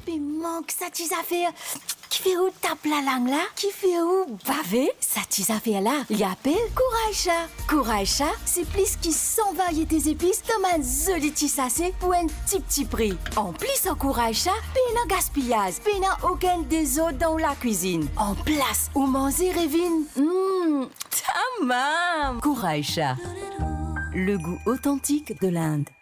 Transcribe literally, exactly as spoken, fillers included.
Pe mank sa ti zafer ki fer ou tap lalang la, ki fer ou bave. Sa ti zafer la, li apel Kouray Sa. Kouray Sa, se plis ki san variete zepis dan bann zoli ti sase pou enn tipti pri. Anplis, ar Kouray Sa, pena gaspiyaz, pena okenn dezord dan ou lakwizinn. Anplas, ou manze revinn, mm, tamam! Kouray Sa, le goût authentique de l'Inde.